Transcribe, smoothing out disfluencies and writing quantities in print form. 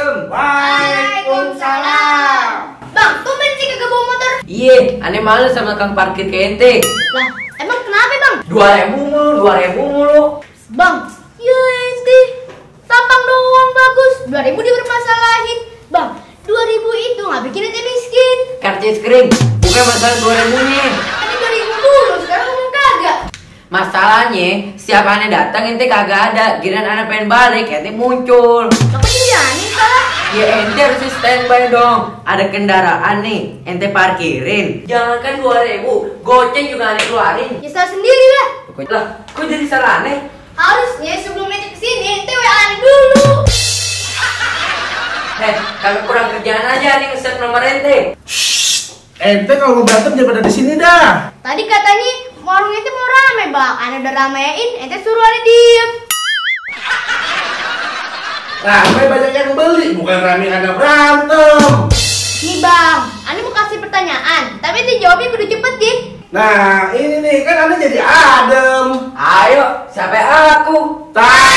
Assalamualaikum. Waalaikumsalam. Bang, tumben sih kagak bawa motor. Iya, aneh males sama kang parkir ke ente. Lah, emang kenapa bang? 2.000 mulu. Bang, ya ente tampang doang bagus. 2.000 dia bermasalahin. Bang, 2.000 itu nggak bikin ente miskin. Karcis kering, bukan masalah 2.000-nya. Tadi 2.000 dulu, sekarang ngomong kagak. Masalahnya, setiap aneh datang ente kagak ada. Giliran aneh pengen balik, ente muncul. Makanya dia aneh salah. Ya ente harus standby dong. Ada kendaraan nih, ente parkirin. Jangankan 2.000, goceng juga aneh keluarin. Ya salah sendiri lah. Lah, kok jadi salah aneh? Harusnya sebelum ente kesini, ente WA-an dulu. Kagak kurang kerjaan aja nih nge-save nomor ente. Ente kalau mau berantem jangan pada di sini dah. Tadi katanya warung ente mau rame bang. Ane udah ramein, ente suruh ane diem. Rame banyak yang beli, bukan rame karena berantem. Nih bang, ane mau kasih pertanyaan, tapi ente jawabnya kudu cepet deh. Nah ini nih kan anda jadi adem. Ayo, siapa aku? Tak.